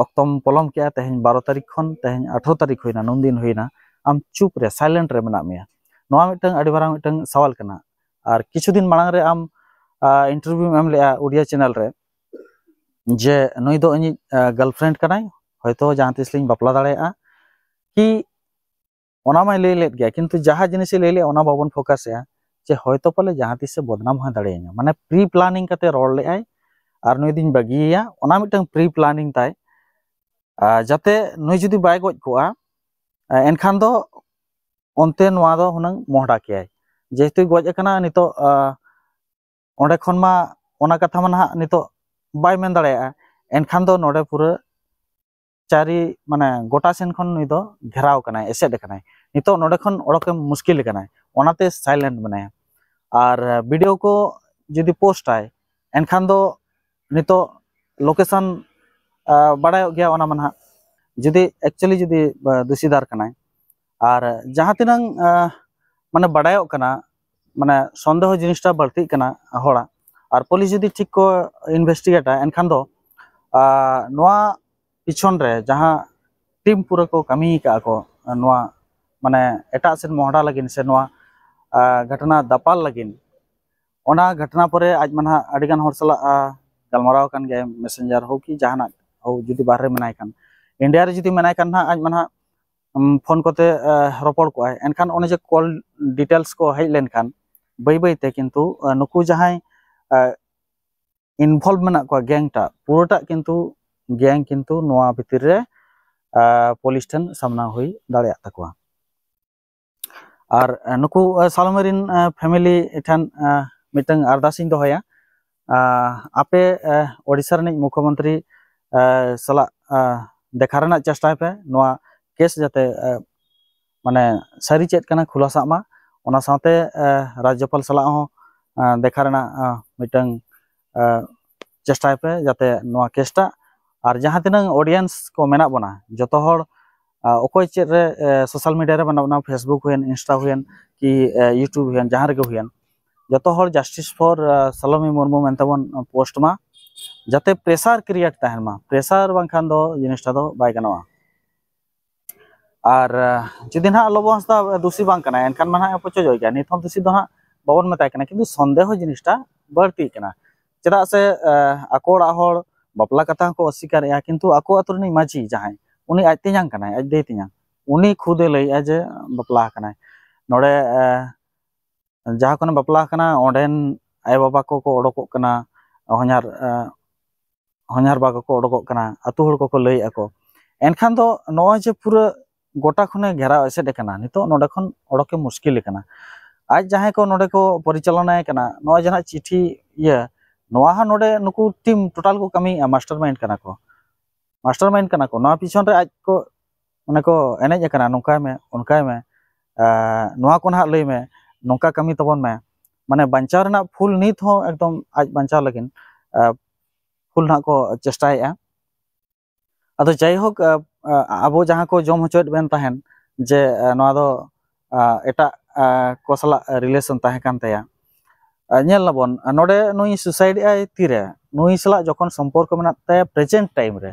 ᱚᱠᱛᱚᱢ ᱯᱚᱞᱚᱢ ᱠᱮᱜᱼᱟ᱾ ᱛᱮᱦᱮᱧ ᱵᱟᱨᱚ ᱛᱟᱹᱨᱤᱠᱷ ᱠᱷᱚᱱ ᱛᱮᱦᱮᱧ ᱟᱴᱷᱨᱚ ᱛᱟᱹᱨᱤᱠᱷ ᱦᱩᱭᱱᱟ, ᱱᱩᱱ ᱫᱤᱱ ᱦᱩᱭᱱᱟ, ᱟᱢ ᱪᱩᱯ ᱨᱮ, ᱥᱟᱭᱞᱮᱱᱴ ᱨᱮ ᱢᱮᱱᱟᱜ ᱢᱮᱭᱟ᱾ ᱱᱚᱣᱟ ᱢᱤᱫᱴᱟᱝ ᱟᱹᱰᱤ ᱢᱟᱨᱟᱝ ᱢᱤᱫᱴᱟᱝ ᱥᱟᱣᱟᱞ ᱠᱟᱱᱟ᱾ ᱟᱨ ᱠᱤᱪᱷᱩ ᱫᱤᱱ ᱢᱟᱲᱟᱝ ᱨᱮ ᱟᱢ ᱤᱱᱴᱟᱨᱵᱷᱤᱭᱩᱢ ᱮᱢ ᱞᱮᱜᱼᱟ ᱩᱰᱤᱭᱟ ᱪᱮᱱᱮᱞ ᱨᱮ, ᱡᱮ ᱱᱩᱭ ᱫᱚ ᱤᱧᱤᱡ ᱜᱟᱨᱞᱯᱷᱨᱮᱱᱰ ᱠᱟᱱᱟᱭ, ᱦᱚᱭᱛᱳ ᱡᱟᱦᱟᱸ ᱛᱤᱥ ᱞᱤᱧ ᱵᱟᱯᱞᱟ ᱫᱟᱲᱮᱭᱟᱜᱼᱟ ᱠᱤ, ᱚᱱᱟ ᱢᱟᱭ ᱞᱟᱹᱭ ᱞᱮᱫ ᱜᱮᱭᱟ, ᱠᱤᱱᱛᱩ ᱡᱟᱦᱟᱸ ᱡᱤᱱᱤᱥᱮ ᱞᱟᱹᱭ ᱞᱮᱫ ᱚᱱᱟ ᱵᱟᱵᱚᱱ ᱯᱷᱳᱠᱟᱥᱮᱜᱼᱟ, ᱡᱮ ᱦᱚᱭᱛᱳ ᱯᱟᱞᱮ ᱡᱟᱦᱟᱸ ᱛᱤᱥᱮ ᱵᱚᱫᱱᱟᱢ ᱦᱚᱸ ᱫᱟᱲᱮᱭᱟᱹᱧᱟ᱾ ᱢᱟᱱᱮ ᱯᱨᱤ ᱯᱞᱟᱱᱤᱝ ᱠᱟᱛᱮ ᱨᱚᱲ ᱞᱮᱫᱼᱟᱭ, ᱟᱨ ᱱᱩᱭ ᱫᱚᱧ ᱵᱟᱹᱜᱤᱭᱮᱭᱟ, ᱚᱱᱟ ᱢᱤᱫᱴᱟᱝ ᱯᱨᱤ ᱯᱞᱟᱱᱤᱝ ᱛᱟᱭ᱾ ᱟᱨ ᱡᱟᱛᱮ ᱱᱩᱭ ᱡᱩᱫᱤ ᱵᱟᱭ ᱜᱚᱡ ᱠᱚᱜᱼᱟ, ᱮᱱᱠᱷᱟᱱ ᱫᱚ ᱚᱱᱛᱮ ᱱᱚᱣᱟ ᱫᱚ ᱦᱩᱱᱟᱹᱝ ᱢᱚᱦᱰᱟ ᱠᱮᱭᱟᱭ᱾ ᱡᱮᱦᱮᱛᱩᱭ ᱜᱚᱡ ᱟᱠᱟᱱᱟ ᱱᱤᱛᱚᱜ, ᱟᱸ, ᱚᱸᱰᱮ ᱠᱷᱚᱱ ᱢᱟ ᱚᱱᱟ ᱠᱟᱛᱷᱟ ᱢᱟ ᱱᱟᱦᱟᱜ ᱱᱤᱛᱚᱜ ᱵᱟᱭ ᱢᱮᱱ ᱫᱟᱲᱮᱭᱟᱜᱼᱟ᱾ ᱮᱱᱠᱷᱟᱱ ᱫᱚ ᱱᱚᱰᱮ ᱯᱩᱨᱟᱹ ᱪᱟᱹᱨᱤ, ᱢᱟᱱᱮ ᱜᱚᱴᱟ ᱥᱮᱱ ᱠᱷᱚᱱ ᱱᱩᱭ ᱫᱚ ᱜᱷᱮᱨᱟᱣ ᱠᱟᱱᱟᱭ, ᱮᱥᱮᱫ ᱟᱠᱟᱱᱟᱭ᱾ ᱱᱤᱛᱚᱜ ᱱᱚᱰᱮ ᱠᱷᱚᱱ ᱚᱰᱚᱠᱮ ᱢᱩᱥᱠᱤᱞ ᱟᱠᱟᱱᱟᱭ, ᱚᱱᱟᱛᱮ ᱥᱟᱭᱞᱮᱱᱴ ᱢᱮᱱᱟᱭᱟ᱾ ᱟᱨ ᱵᱷᱤᱰᱤᱭᱳ ᱠᱚ ᱡᱩᱫᱤ ᱯᱳᱥᱴᱟᱭ, ᱮᱱᱠᱷᱟᱱ ᱫᱚ ᱱᱤᱛᱚᱜ ᱞᱳᱠᱮᱥᱚᱱ, ᱟᱸ, ᱵᱟᱲᱟᱭᱚᱜ ᱜᱮᱭᱟ, ᱚᱱᱟ ᱢᱟ ᱱᱟᱦᱟᱜ ᱡᱩᱫᱤ ᱮᱠᱪᱩᱭᱮᱞᱤ ᱡᱩᱫᱤ, ᱟᱸ, ᱫᱩᱥᱤᱫᱟᱨ ᱠᱟᱱᱟᱭ᱾ ᱟᱨ ᱡᱟᱦᱟᱸ ᱛᱤᱱᱟᱹᱝ, ᱟᱸ, ᱢᱟᱱᱮ ᱵᱟᱲᱟᱭᱚᱜ ᱠᱟᱱᱟ, ᱢᱟᱱᱮ ᱥᱚᱱᱫᱮᱦᱚ ᱡᱤᱱᱤᱥᱴᱟ ᱵᱟᱹᱲᱛᱤᱜ ᱠᱟᱱᱟ ᱦᱚᱲᱟᱜ᱾ ᱟᱨ ᱯᱩᱞᱤᱥ ᱡᱩᱫᱤ ᱴᱷᱤᱠ ᱠᱚ ᱤᱱᱵᱷᱮᱥᱴᱤᱜᱮᱴᱟ, ᱮᱱᱠᱷᱟᱱ ᱫᱚ, ᱟᱸ, ᱱᱚᱣᱟ ᱯᱤᱪᱷᱚᱱ ᱨᱮ ᱡᱟᱦᱟᱸ ᱴᱤᱢ ᱯᱩᱨᱟᱹ ᱠᱚ ᱠᱟᱹᱢᱤ ᱟᱠᱟᱫᱼᱟ ᱠᱚ, ᱱᱚᱣᱟ ᱢᱟᱱᱮ ᱮᱴᱟᱜ ᱥᱮᱫ ᱢᱚᱦᱰᱟ ᱞᱟᱹᱜᱤᱫ ᱥᱮ ᱱᱚᱣᱟ, ᱟᱸ, ᱜᱷᱚᱴᱚᱱᱟ ᱫᱟᱯᱟᱞ ᱞᱟᱹᱜᱤᱫ, ᱚᱱᱟ ᱜᱷᱚᱴᱚᱱᱟ ᱯᱚᱨᱮ ᱟᱡ ᱢᱟ ᱱᱟᱦᱟᱜ ᱟᱹᱰᱤ ᱜᱟᱱ ᱦᱚᱲ ᱥᱟᱞᱟᱜ, ᱟᱸ, ᱜᱟᱞᱢᱟᱨᱟᱣ ᱟᱠᱟᱱ ᱜᱮᱭᱟ, ᱢᱮᱥᱮᱧᱡᱟᱨ ᱦᱳᱠ ᱠᱤ ᱡᱟᱦᱟᱱᱟᱜ ᱦᱳᱠ, ᱡᱩᱫᱤ ᱵᱟᱦᱨᱮ ᱢᱮᱱᱟᱭ ᱠᱷᱟᱱ, ᱤᱱᱰᱤᱭᱟ ᱨᱮ ᱡᱩᱫᱤ ᱢᱮᱱᱟᱭ ᱠᱷᱟᱱ ᱱᱟᱦᱟᱜ ᱟᱡ ᱢᱟ ᱱᱟᱦᱟᱜ, ᱩᱢ, ᱯᱷᱳᱱ ᱠᱚᱛᱮ, ᱟᱸ, ᱨᱚᱯᱚᱲ ᱠᱚᱜᱼᱟᱭ᱾ ᱮᱱᱠᱷᱟᱱ ᱚᱱᱮ ᱡᱮ ᱠᱚᱞ ᱰᱤᱴᱮᱞᱥ ᱠᱚ ᱦᱮᱡ ᱞᱮᱱᱠᱷᱟᱱ ᱵᱟᱹᱭ ᱵᱟᱹᱭᱛᱮ ᱠᱤᱱᱛᱩ, ᱟᱸ, ᱱᱩᱠᱩ ᱡᱟᱦᱟᱸᱭ, ᱟᱸ, ᱤᱱᱵᱷᱚᱞᱵᱷ ᱢᱮᱱᱟᱜ ᱠᱚᱣᱟ ᱜᱮᱝ ᱴᱟᱜ, ᱯᱩᱨᱟᱹᱴᱟᱜ ᱠᱤᱱᱛᱩ ᱜᱮᱝ ᱠᱤᱱᱛᱩ ᱱᱚᱣᱟ ᱵᱷᱤᱛᱤᱨ ᱨᱮ, ᱟᱸ, ᱯᱩᱞᱤᱥ ᱴᱷᱮᱱ ᱥᱟᱢᱱᱟ ᱦᱩᱭ ᱫᱟᱲᱮᱭᱟᱜ ᱛᱟᱠᱚᱣᱟ᱾ ᱟᱨ, ᱟᱸ, ᱱᱩᱠᱩ, ᱟᱸ, ᱥᱟᱞᱚᱢᱤ ᱨᱤᱱ, ᱟᱸ, ᱯᱷᱮᱢᱤᱞᱤ ᱴᱷᱮᱱ, ᱟᱸ, ᱢᱤᱫᱴᱟᱝ ᱟᱨᱫᱟᱥ ᱤᱧ ᱫᱚᱦᱚᱭᱟ, ᱟᱸ, ᱟᱯᱮ, ᱟᱸ, ᱳᱰᱤᱥᱟ ᱨᱤᱱᱤᱡ ᱢᱩᱠᱷᱚᱢᱚᱱᱛᱨᱤ, ᱟᱸ, ᱥᱟᱞᱟᱜ, ᱟᱸ, ᱫᱮᱠᱷᱟ ᱨᱮᱱᱟᱜ ᱪᱮᱥᱴᱟᱭ ᱯᱮ, ᱱᱚᱣᱟ ᱠᱮᱥ ᱡᱟᱛᱮ, ᱟᱸ, ᱢᱟᱱᱮ ᱥᱟᱹᱨᱤ ᱪᱮᱫ ᱠᱟᱱᱟ ᱠᱷᱩᱞᱟᱥᱟᱜ ᱢᱟ᱾ ᱚᱱᱟ ᱥᱟᱶᱛᱮ, ᱟᱸ, ᱨᱟᱡᱽᱡᱚᱯᱟᱞ ᱥᱟᱞᱟᱜ ᱦᱚᱸ, ᱟᱸ, ᱫᱮᱠᱷᱟ ᱨᱮᱱᱟᱜ, ᱟᱸ, ᱢᱤᱫᱴᱟᱝ, ᱟᱸ, ᱪᱮᱥᱴᱟᱭ ᱯᱮ ᱡᱟᱛᱮ ᱱᱚᱣᱟ ᱠᱮᱥᱴᱟᱜ, ᱟᱨ ᱡᱟᱦᱟᱸ ᱛᱤᱱᱟᱹᱝ ᱚᱰᱤᱭᱮᱱᱥ ᱠᱚ ᱢᱮᱱᱟᱜ ᱵᱚᱱᱟ ᱡᱚᱛᱚ ᱦᱚᱲ, ᱟᱸ, ᱚᱠᱚᱭ ᱪᱮᱫ ᱨᱮ, ᱟᱸ, ᱥᱳᱥᱟᱞ ᱢᱤᱰᱤᱭᱟ ᱨᱮ ᱢᱮᱱᱟᱜ ᱵᱚᱱᱟ, ᱯᱷᱮᱥᱵᱩᱠ ᱦᱩᱭᱮᱱ, ᱤᱱᱥᱴᱟ ᱦᱩᱭᱮᱱ, ᱠᱤ, ᱟᱸ, ᱭᱩᱴᱩᱵᱽ ᱦᱩᱭᱮᱱ, ᱡᱟᱦᱟᱸ ᱨᱮᱜᱮ ᱦᱩᱭᱮᱱ, ᱡᱚᱛᱚ ᱦᱚᱲ ᱡᱟᱥᱴᱤᱥ ᱯᱷᱚᱨ, ᱟᱸ, ᱥᱟᱞᱚᱢᱤ ᱢᱩᱨᱢᱩ ᱢᱮᱱᱛᱮ ᱵᱚᱱ ᱯᱳᱥᱴ ᱢᱟ, ᱡᱟᱛᱮ ᱯᱨᱮᱥᱟᱨ ᱠᱨᱤᱭᱮᱴ ᱛᱟᱦᱮᱱ ᱢᱟ᱾ ᱯᱨᱮᱥᱟᱨ ᱵᱟᱝᱠᱷᱟᱱ ᱫᱚ ᱡᱤᱱᱤᱥᱴᱟ ᱫᱚ ᱵᱟᱭ ᱜᱟᱱᱚᱜᱼᱟ᱾ ᱟᱨ ᱡᱩᱫᱤ ᱱᱟᱦᱟᱜ ᱞᱚᱵᱚ ᱦᱟᱸᱥᱫᱟ ᱫᱩᱥᱤ ᱵᱟᱝ ᱠᱟᱱᱟᱭ, ᱮᱱᱠᱷᱟᱱ ᱢᱟ ᱱᱟᱦᱟᱜ ᱮ ᱯᱚᱪᱚᱡᱚᱜ ᱜᱮᱭᱟ᱾ ᱱᱤᱛ ᱦᱚᱸ ᱫᱩᱥᱤ ᱫᱚ ᱦᱟᱸᱜ ᱵᱟᱵᱚᱱ ᱢᱮᱛᱟᱭ ᱠᱟᱱᱟ, ᱠᱤᱱᱛᱩ ᱥᱚᱱᱫᱮᱦᱚ ᱡᱤᱱᱤᱥᱴᱟ ᱵᱟᱹᱲᱛᱤᱜ ᱠᱟᱱᱟ᱾ ᱪᱮᱫᱟᱜ ᱥᱮ ᱟᱠᱚ ᱚᱲᱟᱜ ᱦᱚᱲ ᱵᱟᱯᱞᱟ ᱠᱟᱛᱷᱟ ᱦᱚᱸᱠᱚ ᱚᱥᱤᱠᱟᱨᱮᱜᱼᱟ, ᱠᱤᱱᱛᱩ ᱟᱠᱚ ᱟᱹᱛᱩ ᱨᱤᱱᱤᱡ ᱢᱟᱹᱡᱷᱤ ᱡᱟᱦᱟᱸᱭ, ᱩᱱᱤ ᱟᱡ ᱛᱮᱧᱟᱝ ᱠᱟᱱᱟᱭ, ᱟᱡ ᱫᱟᱹᱭ ᱛᱮᱧᱟᱝ, ᱩᱱᱤ ᱠᱷᱩᱫᱮ ᱞᱟᱹᱭᱮᱜᱼᱟ ᱡᱮ ᱵᱟᱯᱞᱟ ᱟᱠᱟᱱᱟᱭ᱾ ᱱᱚᱰᱮ ᱡᱟᱦᱟᱸ ᱠᱷᱚᱱᱮ ᱵᱟᱯᱞᱟ ᱟᱠᱟᱱᱟ, ᱚᱸᱰᱮᱱ ᱟᱭᱳᱼᱵᱟᱵᱟ ᱠᱚᱠᱚ ᱚᱰᱚᱠᱚᱜ ᱠᱟᱱᱟ, ᱦᱚᱧᱦᱟᱨ ᱦᱚᱧᱦᱟᱨᱵᱟ ᱠᱚᱠᱚ ᱚᱰᱚᱠᱚᱜ ᱠᱟᱱᱟ, ᱟᱹᱛᱩ ᱦᱚᱲ ᱠᱚᱠᱚ ᱞᱟᱹᱭᱮᱜᱼᱟ ᱠᱚ᱾ ᱮᱱᱠᱷᱟᱱ ᱫᱚ ᱱᱚᱜᱼᱚᱭ ᱡᱮ ᱯᱩᱨᱟᱹ ᱜᱚᱴᱟ ᱠᱷᱚᱱᱮ ᱜᱷᱮᱨᱟᱣ ᱮᱥᱮᱫ ᱟᱠᱟᱱᱟ, ᱱᱤᱛᱚᱜ ᱱᱚᱰᱮ ᱠᱷᱚᱱ ᱚᱰᱚᱠᱮ ᱢᱩᱥᱠᱤᱞ ᱟᱠᱟᱱᱟ᱾ ᱟᱡ ᱡᱟᱦᱟᱸᱭ ᱠᱚ ᱱᱚᱰᱮ ᱠᱚ ᱯᱚᱨᱤᱪᱟᱞᱚᱱᱟᱭ ᱠᱟᱱᱟ, ᱱᱚᱜᱼᱚᱭ ᱡᱟᱦᱟᱸ ᱪᱤᱴᱷᱤ ᱤᱭᱟᱹ, ᱱᱚᱣᱟ ᱦᱚᱸ ᱱᱚᱰᱮ ᱱᱩᱠᱩ ᱴᱤᱢ ᱴᱳᱴᱟᱞ ᱠᱚ ᱠᱟᱹᱢᱤᱭᱮᱜᱼᱟ, ᱢᱟᱥᱴᱟᱨ ᱢᱟᱭᱤᱱᱰ ᱠᱟᱱᱟ ᱠᱚ᱾ ᱢᱟᱥᱴᱟᱨ ᱢᱟᱭᱤᱱᱰ ᱠᱟᱱᱟ ᱠᱚ᱾ ᱱᱚᱣᱟ ᱯᱤᱪᱷᱚᱱ ᱨᱮ ᱟᱡ ᱠᱚ ᱢᱟᱱᱮ ᱠᱚ ᱮᱱᱮᱡ ᱟᱠᱟᱱᱟ, ᱱᱚᱝᱠᱟᱭ ᱢᱮ, ᱚᱱᱠᱟᱭ ᱢᱮ, ᱱᱚᱣᱟ ᱠᱚ ᱱᱟᱦᱟᱜ ᱞᱟᱹᱭ ᱢᱮ, ᱱᱚᱝᱠᱟ ᱠᱟᱹᱢᱤ ᱛᱟᱵᱚᱱ ᱢᱮ᱾ ᱢᱟᱱᱮ ᱵᱟᱧᱪᱟᱣ ᱨᱮᱱᱟᱜ ᱯᱷᱩᱞ ᱱᱤᱛ ᱦᱚᱸ ᱮᱠᱫᱚᱢ ᱟᱡ ᱵᱟᱧᱪᱟᱣ ᱞᱟᱹᱜᱤᱫ ᱯᱷᱩᱞ ᱱᱟᱦᱟᱜ ᱠᱚ ᱪᱮᱥᱴᱟᱭᱮᱜᱼᱟ᱾ ᱟᱫᱚ ᱡᱟᱭᱦᱳᱠ, ᱟᱵᱚ ᱡᱟᱦᱟᱸ ᱠᱚ ᱡᱚᱢ ᱦᱚᱪᱚᱭᱮᱫ ᱵᱮᱱ ᱛᱟᱦᱮᱱ ᱡᱮ ᱱᱚᱣᱟ ᱫᱚ ᱮᱴᱟᱜ ᱠᱚ ᱥᱟᱞᱟᱜ ᱨᱤᱞᱮᱥᱚᱱ ᱛᱟᱦᱮᱸ ᱠᱟᱱ ᱛᱟᱭᱟ, ᱧᱮᱞ ᱟᱵᱚᱱ ᱱᱚᱰᱮ ᱱᱩᱭ ᱥᱩᱥᱟᱭᱤᱰ ᱮᱜᱼᱟᱭ ᱛᱤᱨᱮ? ᱱᱩᱭ ᱥᱟᱞᱟᱜ ᱡᱚᱠᱷᱚᱱ ᱥᱚᱢᱯᱚᱨᱠᱚ ᱢᱮᱱᱟᱜ ᱛᱟᱭᱟ ᱯᱨᱮᱡᱮᱱᱴ ᱴᱟᱭᱤᱢ ᱨᱮ,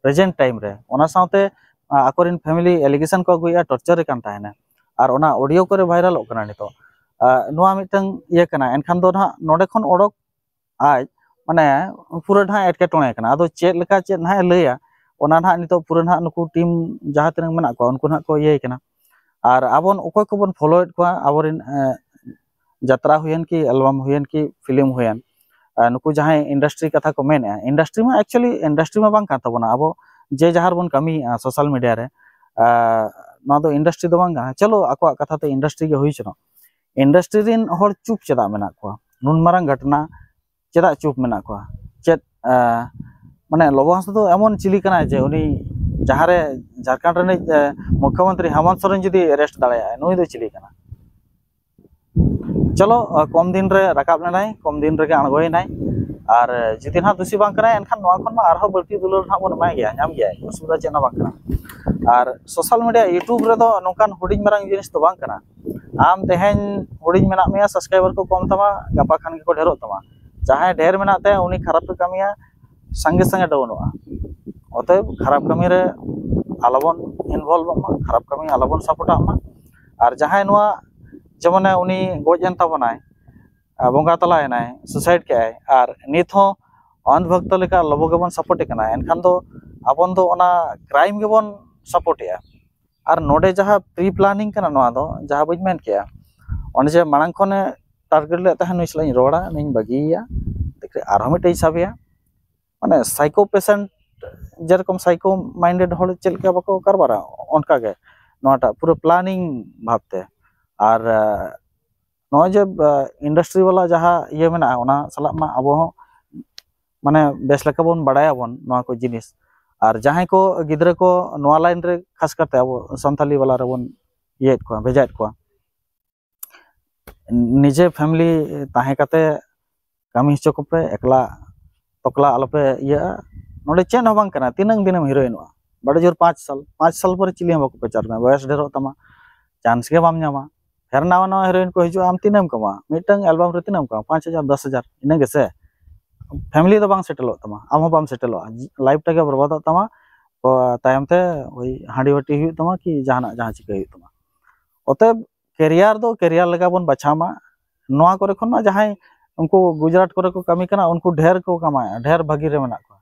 ᱯᱨᱮᱡᱮᱱᱴ ᱴᱟᱭᱤᱢ ᱨᱮ, ᱚᱱᱟ ᱥᱟᱶᱛᱮ ᱟᱠᱚᱨᱮᱱ ᱯᱷᱮᱢᱤᱞᱤ ᱮᱞᱤᱜᱮᱥᱚᱱ ᱠᱚ ᱟᱹᱜᱩᱭᱮᱫᱼᱟ, ᱴᱚᱨᱪᱟᱨᱮ ᱠᱟᱱ ᱛᱟᱦᱮᱱᱟ, ᱟᱨ ᱚᱱᱟ ᱚᱰᱤᱭᱳ ᱠᱚᱨᱮ ᱵᱷᱟᱭᱨᱟᱞᱚᱜ ᱠᱟᱱᱟ ᱱᱤᱛᱚᱜ᱾ ᱱᱚᱣᱟ ᱢᱤᱫᱴᱟᱝ ᱤᱭᱟᱹ ᱠᱟᱱᱟ᱾ ᱮᱱᱠᱷᱟᱱ ᱫᱚ ᱱᱟᱦᱟᱜ ᱱᱚᱰᱮ ᱠᱷᱚᱱ ᱚᱰᱚᱠ ᱟᱡ ᱢᱟᱱᱮ ᱯᱩᱨᱟᱹ ᱱᱟᱦᱟᱜ ᱮᱴᱠᱮᱴᱚᱬᱮ ᱠᱟᱱᱟ᱾ ᱟᱫᱚ ᱪᱮᱫ ᱞᱮᱠᱟ ᱪᱮᱫ ᱱᱟᱦᱟᱜ ᱮ ᱞᱟᱹᱭᱟ, ᱚᱱᱟ ᱱᱟᱦᱟᱜ ᱱᱤᱛᱚᱜ ᱯᱩᱨᱟᱹ ᱱᱟᱦᱟᱜ ᱱᱩᱠᱩ ᱴᱤᱢ ᱡᱟᱦᱟᱸ ᱛᱤᱱᱟᱹᱜ ᱢᱮᱱᱟᱜ ᱠᱚᱣᱟ, ᱩᱱᱠᱩ ᱱᱟᱦᱟᱜ ᱠᱚ ᱤᱭᱟᱹᱭ ᱠᱟᱱᱟ᱾ ᱟᱨ ᱟᱵᱚ ᱚᱠᱚᱭ ᱠᱚᱵᱚᱱ ᱯᱷᱚᱞᱳᱭᱮᱫ ᱠᱚᱣᱟ, ᱟᱵᱚᱨᱮᱱ ᱡᱟᱛᱨᱟ ᱦᱩᱭᱮᱱ ᱠᱤ, ᱮᱞᱵᱟᱢ ᱦᱩᱭᱮᱱ ᱠᱤ, ᱯᱷᱤᱞᱢ ᱦᱩᱭᱮᱱ, ᱱᱩᱠᱩ ᱡᱟᱦᱟᱸᱭ ᱤᱱᱰᱟᱥᱴᱨᱤ ᱠᱟᱛᱷᱟ ᱠᱚ ᱢᱮᱱᱮᱫᱼᱟ, ᱤᱱᱰᱟᱥᱴᱨᱤ ᱢᱟ ᱮᱠᱪᱩᱭᱮᱞᱤ ᱤᱱᱰᱟᱥᱴᱨᱤ ᱢᱟ ᱵᱟᱝ ᱠᱟᱱ ᱛᱟᱵᱚᱱᱟ᱾ ᱟᱵᱚ ᱡᱮ ᱡᱟᱦᱟᱸ ᱨᱮᱵᱚᱱ ᱠᱟᱹᱢᱤᱭᱮᱫᱼᱟ ᱥᱳᱥᱟᱞ ᱢᱤᱰᱤᱭᱟ ᱨᱮ, ᱱᱚᱣᱟ ᱫᱚ ᱤᱱᱰᱟᱥᱴᱨᱤ ᱫᱚ ᱵᱟᱝ ᱠᱟᱱᱟ᱾ ᱪᱚᱞᱚ, ᱟᱠᱚᱣᱟᱜ ᱠᱟᱛᱷᱟ ᱛᱮ ᱤᱱᱰᱟᱥᱴᱨᱤ ᱜᱮ ᱦᱩᱭ ᱦᱚᱪᱚᱱᱚᱜ᱾ ᱤᱱᱰᱟᱥᱴᱨᱤ ᱨᱮᱱ ᱦᱚᱲ ᱪᱩᱯ ᱪᱮᱫᱟᱜ ᱢᱮᱱᱟᱜ ᱠᱚᱣᱟ? ᱱᱩᱱ ᱢᱟᱨᱟᱝ ᱜᱷᱚᱴᱚᱱᱟ ᱪᱮᱫᱟᱜ ᱪᱩᱯ ᱢᱮᱱᱟᱜ ᱠᱚᱣᱟ? ᱪᱮᱫ ᱢᱟᱱᱮ ᱞᱚᱵᱚ ᱦᱟᱸᱥᱫᱟ ᱫᱚ ᱮᱢᱚᱱ ᱪᱤᱞᱤ ᱠᱟᱱᱟᱭ ᱡᱮ ᱩᱱᱤ ᱡᱟᱦᱟᱸᱨᱮ ᱡᱷᱟᱲᱠᱷᱚᱸᱰ ᱨᱤᱱᱤᱡ ᱢᱩᱠᱷᱭᱚᱢᱚᱱᱛᱨᱤ ᱦᱮᱢᱚᱱᱛ ᱥᱚᱨᱮᱱ ᱡᱩᱫᱤ ᱮᱨᱮᱥᱴ ᱫᱟᱲᱮᱭᱟᱜᱼᱟᱭ, ᱱᱩᱭ ᱫᱚ ᱪᱤᱞᱤ ᱠᱟᱱᱟ? ᱪᱚᱞᱚ, ᱠᱚᱢ ᱫᱤᱱ ᱨᱮ ᱨᱟᱠᱟᱵ ᱞᱮᱱᱟᱭ, ᱠᱚᱢ ᱫᱤᱱ ᱨᱮᱜᱮ ᱟᱬᱜᱚᱭᱮᱱᱟᱭ᱾ ᱟᱨ ᱡᱩᱫᱤ ᱱᱟᱦᱟᱜ ᱫᱩᱥᱤ ᱵᱟᱝ ᱠᱟᱱᱟᱭ, ᱮᱱᱠᱷᱟᱱ ᱱᱚᱣᱟ ᱠᱷᱚᱱ ᱢᱟ ᱟᱨᱦᱚᱸ ᱵᱟᱹᱲᱛᱤ ᱫᱩᱞᱟᱹᱲ ᱱᱟᱦᱟᱜ ᱵᱚᱱ ᱮᱢᱟᱭ ᱜᱮᱭᱟ, ᱧᱟᱢ ᱜᱮᱭᱟᱭ, ᱚᱥᱩᱵᱤᱫᱷᱟ ᱪᱮᱫ ᱦᱚᱸ ᱵᱟᱝ ᱠᱟᱱᱟ᱾ ᱟᱨ ᱥᱳᱥᱟᱞ ᱢᱤᱰᱤᱭᱟ, ᱤᱭᱩᱴᱩᱵᱽ ᱨᱮᱫᱚ ᱱᱚᱝᱠᱟᱱ ᱦᱩᱰᱤᱧ ᱢᱟᱨᱟᱝ ᱡᱤᱱᱤᱥ ᱫᱚ ᱵᱟᱝ ᱠᱟᱱᱟ᱾ ᱟᱢ ᱛᱮᱦᱮᱧ ᱦᱩᱰᱤᱧ ᱢᱮᱱᱟᱜ ᱢᱮᱭᱟ, ᱥᱟᱵᱥᱠᱨᱟᱭᱵᱟᱨ ᱠᱚ ᱠᱚᱢ ᱛᱟᱢᱟ, ᱜᱟᱯᱟ ᱠᱷᱟᱱ ᱜᱮᱠᱚ ᱰᱷᱮᱨᱚᱜ ᱛᱟᱢᱟ᱾ ᱡᱟᱦᱟᱸᱭ ᱰᱷᱮᱨ ᱢᱮᱱᱟᱜ ᱛᱟᱭᱟ, ᱩᱱᱤ ᱠᱷᱟᱨᱟᱯ ᱮ ᱠᱟᱹᱢᱤᱭᱟ, ᱥᱟᱸᱜᱮ ᱥᱟᱸᱜᱮ ᱰᱟᱣᱩᱱᱚᱜᱼᱟ᱾ ᱚᱛᱚᱮᱵ ᱠᱷᱟᱨᱟᱯ ᱠᱟᱹᱢᱤ ᱨᱮ ᱟᱞᱚᱵᱚᱱ ᱤᱱᱵᱷᱚᱞᱵᱷᱚᱜ ᱢᱟ, ᱠᱷᱟᱨᱟᱯ ᱠᱟᱹᱢᱤ ᱟᱞᱚᱵᱚᱱ ᱥᱟᱯᱳᱨᱴᱟᱜ ᱢᱟ᱾ ᱟᱨ ᱡᱟᱦᱟᱸᱭ ᱱᱚᱣᱟ, ᱡᱮᱢᱚᱱᱮ ᱩᱱᱤ ᱜᱚᱡ ᱮᱱ ᱛᱟᱵᱚᱱᱟᱭ, ᱟᱨ ᱵᱚᱸᱜᱟ ᱛᱟᱞᱟᱭᱮᱱᱟᱭ, ᱥᱩᱥᱟᱭᱤᱰ ᱠᱮᱜᱼᱟᱭ, ᱟᱨ ᱱᱤᱛ ᱦᱚᱸ ᱚᱱᱫᱷ ᱵᱷᱚᱠᱛᱚ ᱞᱮᱠᱟ ᱞᱚᱵᱚ ᱜᱮᱵᱚᱱ ᱥᱟᱯᱳᱨᱴ ᱮ ᱠᱟᱱᱟ, ᱮᱱᱠᱷᱟᱱ ᱫᱚ ᱟᱵᱚᱱ ᱫᱚ ᱚᱱᱟ ᱠᱨᱟᱭᱤᱢ ᱜᱮᱵᱚᱱ ᱥᱟᱯᱳᱨᱴ ᱮᱜᱼᱟ᱾ ᱟᱨ ᱱᱚᱰᱮ ᱡᱟᱦᱟᱸ ᱯᱨᱤ ᱯᱞᱟᱱᱤᱝ ᱠᱟᱱᱟ, ᱱᱚᱣᱟ ᱫᱚ ᱡᱟᱦᱟᱸ ᱵᱟᱹᱧ ᱢᱮᱱ ᱠᱮᱜᱼᱟ, ᱚᱱᱮ ᱡᱮ ᱢᱟᱲᱟᱝ ᱠᱷᱚᱱᱮ ᱴᱟᱨᱜᱮᱴ ᱞᱮᱫ ᱛᱟᱦᱮᱸᱱ, ᱱᱩᱭ ᱥᱟᱞᱟᱜ ᱤᱧ ᱨᱚᱲᱟ, ᱱᱩᱭᱤᱧ ᱵᱟᱹᱜᱤᱭᱮᱭᱟ, ᱫᱮᱠᱷᱮ ᱟᱨᱦᱚᱸ ᱢᱤᱫᱴᱮᱡ ᱤᱧ ᱥᱟᱵᱮᱭᱟ, ᱢᱟᱱᱮ ᱥᱟᱭᱠᱳ ᱯᱮᱥᱮᱱᱴ, ᱡᱮᱨᱚᱠᱚᱢ ᱥᱟᱭᱠᱳ ᱢᱟᱭᱤᱱᱰᱮᱰ ᱦᱚᱲ ᱪᱮᱫ ᱞᱮᱠᱟ ᱵᱟᱠᱚ ᱠᱟᱨᱵᱟᱨᱟ, ᱚᱱᱠᱟᱜᱮ ᱱᱚᱣᱟᱴᱟᱜ ᱯᱩᱨᱟᱹ ᱯᱞᱟᱱᱤᱝ ᱵᱷᱟᱵᱽᱛᱮ᱾ ᱟᱨ ᱟᱸ, ᱱᱚᱜᱼᱚᱭ ᱡᱮ ᱤᱱᱰᱟᱥᱴᱨᱤ ᱵᱟᱞᱟ ᱡᱟᱦᱟᱸ ᱤᱭᱟᱹ ᱢᱮᱱᱟᱜᱼᱟ, ᱚᱱᱟ ᱥᱟᱞᱟᱜ ᱢᱟ ᱟᱵᱚ ᱦᱚᱸ ᱢᱟᱱᱮ ᱵᱮᱥ ᱞᱮᱠᱟ ᱵᱚᱱ ᱵᱟᱲᱟᱭᱟᱵᱚᱱ ᱱᱚᱣᱟ ᱠᱚ ᱡᱤᱱᱤᱥ᱾ ᱟᱨ ᱡᱟᱦᱟᱸᱭ ᱠᱚ ᱜᱤᱫᱽᱨᱟᱹ ᱠᱚ ᱱᱚᱣᱟ ᱞᱟᱭᱤᱱ ᱨᱮ ᱠᱷᱟᱥ ᱠᱟᱨᱛᱮ ᱟᱵᱚ ᱥᱟᱱᱛᱟᱞᱤ ᱵᱟᱞᱟ ᱨᱮᱵᱚᱱ ᱤᱭᱟᱹᱭᱮᱫ ᱠᱚᱣᱟ, ᱵᱷᱮᱡᱟᱭᱮᱫ ᱠᱚᱣᱟ, ᱱᱤᱡᱮ ᱯᱷᱮᱢᱤᱞᱤ ᱛᱟᱦᱮᱸ ᱠᱟᱛᱮ ᱠᱟᱹᱢᱤ ᱦᱚᱪᱚ ᱠᱚᱯᱮ, ᱮᱠᱞᱟ ᱛᱚᱠᱞᱟ ᱟᱞᱚᱯᱮ ᱤᱭᱟᱹᱜᱼᱟ᱾ ᱱᱚᱰᱮ ᱪᱮᱫ ᱦᱚᱸ ᱵᱟᱝ ᱠᱟᱱᱟ, ᱛᱤᱱᱟᱹᱝ ᱫᱤᱱᱮᱢ ᱦᱤᱨᱳᱭᱤᱱᱚᱜᱼᱟ? ᱵᱟᱰᱮ ᱡᱳᱨ ᱯᱟᱸᱪ ᱥᱟᱞ, ᱯᱟᱸᱪ ᱥᱟᱞ ᱯᱚᱨᱮ ᱪᱤᱞᱤ ᱦᱚᱸ ᱵᱟᱠᱚ ᱯᱟᱪᱟᱨ ᱢᱮᱭᱟ, ᱵᱚᱭᱮᱥ ᱰᱷᱮᱨᱚᱜ ᱛᱟᱢᱟ, ᱪᱟᱱᱥ ᱜᱮ ᱵᱟᱢ ᱧᱟᱢᱟ᱾ ᱯᱷᱮᱨ ᱱᱟᱣᱟ ᱱᱟᱣᱟ ᱦᱤᱨᱳᱭᱤᱱ ᱠᱚ ᱦᱤᱡᱩᱜᱼᱟ, ᱟᱢ ᱛᱤᱱᱟᱹᱜ ᱮᱢ ᱠᱟᱢᱟᱣᱟ? ᱢᱤᱫᱴᱟᱝ ᱮᱞᱵᱟᱢ ᱨᱮ ᱛᱤᱱᱟᱹᱜ ᱮᱢ ᱠᱟᱢᱟᱣᱟ? ᱯᱟᱸᱪ ᱦᱟᱡᱟᱨ, ᱫᱚᱥ ᱦᱟᱡᱟᱨ, ᱤᱱᱟᱹ ᱜᱮᱥᱮ᱾ ᱯᱷᱮᱢᱤᱞᱤ ᱫᱚ ᱵᱟᱝ ᱥᱮᱴᱮᱞᱚᱜ ᱛᱟᱢᱟ, ᱟᱢ ᱦᱚᱸ ᱵᱟᱢ ᱥᱮᱴᱮᱞᱚᱜᱼᱟ, ᱞᱟᱭᱤᱯᱷ ᱴᱟᱜ ᱜᱮ ᱵᱚᱨᱵᱟᱫᱚᱜ ᱛᱟᱢᱟ᱾ ᱛᱚ, ᱛᱟᱭᱚᱢ ᱛᱮ ᱳᱭ ᱦᱟᱺᱰᱤ ᱵᱟᱹᱴᱤ ᱦᱩᱭᱩᱜ ᱛᱟᱢᱟ ᱠᱤ ᱡᱟᱦᱟᱱᱟᱜ ᱡᱟᱦᱟᱸ ᱪᱤᱠᱟᱹ ᱦᱩᱭᱩᱜ ᱛᱟᱢᱟ᱾ ᱚᱛᱮᱵ ᱠᱮᱨᱤᱭᱟᱨ ᱫᱚ ᱠᱮᱨᱤᱭᱟᱨ ᱞᱮᱠᱟ ᱵᱚᱱ ᱵᱟᱪᱷᱟᱣ ᱢᱟ᱾ ᱱᱚᱣᱟ ᱠᱚᱨᱮ ᱠᱷᱚᱱ ᱢᱟ ᱡᱟᱦᱟᱸᱭ ᱩᱱᱠᱩ ᱜᱩᱡᱽᱨᱟᱴ ᱠᱚᱨᱮ ᱠᱚ ᱠᱟᱹᱢᱤ ᱠᱟᱱᱟ, ᱩᱱᱠᱩ ᱰᱷᱮᱨ ᱠᱚ ᱠᱟᱢᱟᱭᱟ, ᱰᱷᱮᱨ ᱵᱷᱟᱹᱜᱤ ᱨᱮ ᱢᱮᱱᱟᱜ ᱠᱚᱣᱟ᱾